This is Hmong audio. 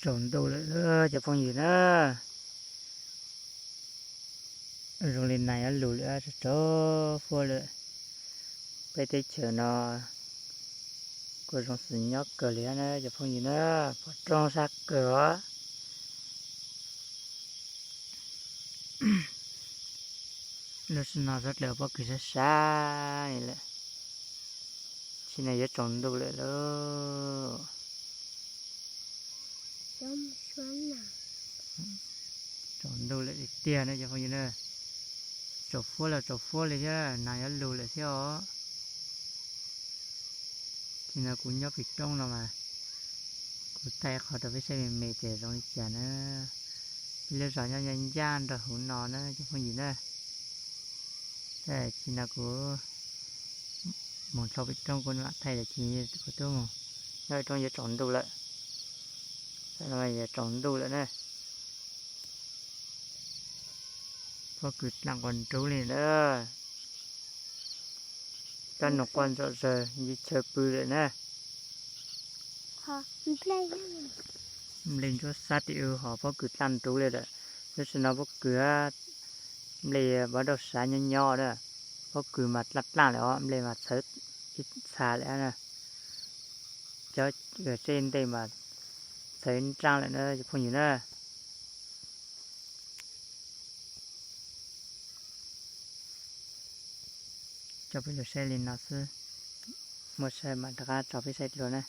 Tsaus ntuj lawm cov phooj ywg na. Zoo li nas yuav lug lawm, tsaus fuab lawm. Peb teb chaws no kuj zoo xwm nyob kawg li na cov phooj ywg na, pom roob sab kawg os. Lub sij no sawv dlawg pob kws sab sab li lawm, tsis na yuav tsaus ntuj lawm lauj. Tsaus ntuj lawm tiag tiag na cov phooj ywg na. Tsaus fuab los tsaus fuab li thiab, nas yuav lug lawm thiab os. Tsis no kuv nyob pem roob no mas kuv thaij qhov rau peb saib me me tias zoo li cas na. Peb lub zos nyob ncaj nrog huv no na cov phooj ywg na. Tsis no kuv mus dhau pem roob kuv mam thaij tias kuv twb mus nyob pem roob yuav tsaus ntuj lawm. Yuav tsaus ntuj lawm na. Pob kws dlaaj quas nruv li na. Cov nus quaj ntxom zaws ncig chaw pw lawm na. Nplej ntsuab xab tim w hos pob kws dlaaj nruv li lawm. Lub sij no pob kws nplej vov dauj sav nyob nyob na. Pob kws mas dlaaj dlaaj lawm os, nplej mas txhawv ib txha lawm na. Cov tseb ntej mas txhawv nraab lawm na cov phooj ywg na. Coj peb lug saib li no xwb, muaj saib mam rov qab tso peb saib dlua na.